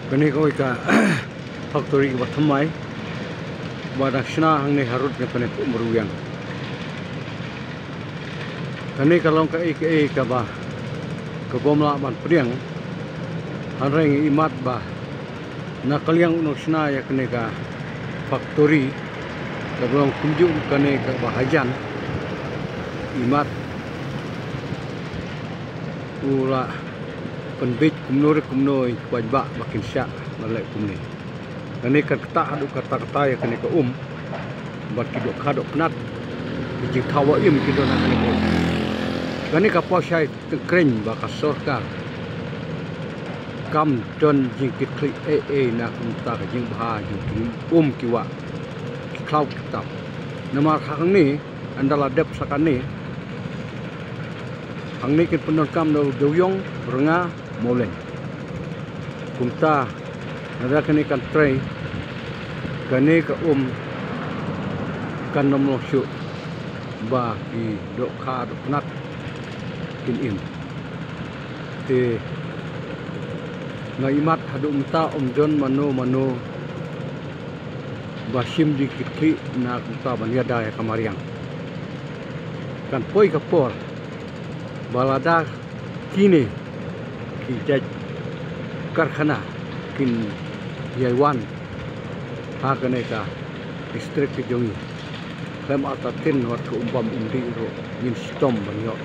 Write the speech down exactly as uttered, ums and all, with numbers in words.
Kane kawei ka factory kaba thymmai ba dang shna hangne harud na kane ka um Riewïang. Kane ka long kaei kaei kaba ka bym lah ban pdiang. Hynrei nga imat ba na ka liang u nongshna ïa kane ka factory kaba long kumjuh kane kaba hajan, imat u la pynbeit kumno re kumno ïa ki paidbah ba kin shah ban leh kumne. Kane kan ktah haduh katta katta ïa kane ka um bad ki dohkha dohpnat, ki jingthaw ba im ki don ha kane ka um. Kane ka pawshai tyngkreiñ ba ka sorkar kam don jingkitkhlieh ei ei na kumta ka jingbha jong ki um ki wah, ki khlaw ki tap. Namar hangne ynda la dep sa kane, hangne kin pyndonkam da u dewïong, rnga, mawleiñ. Kumta lada kane kan trei, kane ka um kan nym long shuh ba ki dohkha dohpnat kin im. Te nga imat haduh mynta ym don mano mano ba shim jingkitkhlieh na kumta ban ïada ïa ka mariang. Kan poi ka por ba lada kine ki jait karkhana kin ïai wan ha kane ka district ka jong ngi, khlem artatien wat ka um bam um dih ruh ngin shitom ban ïoh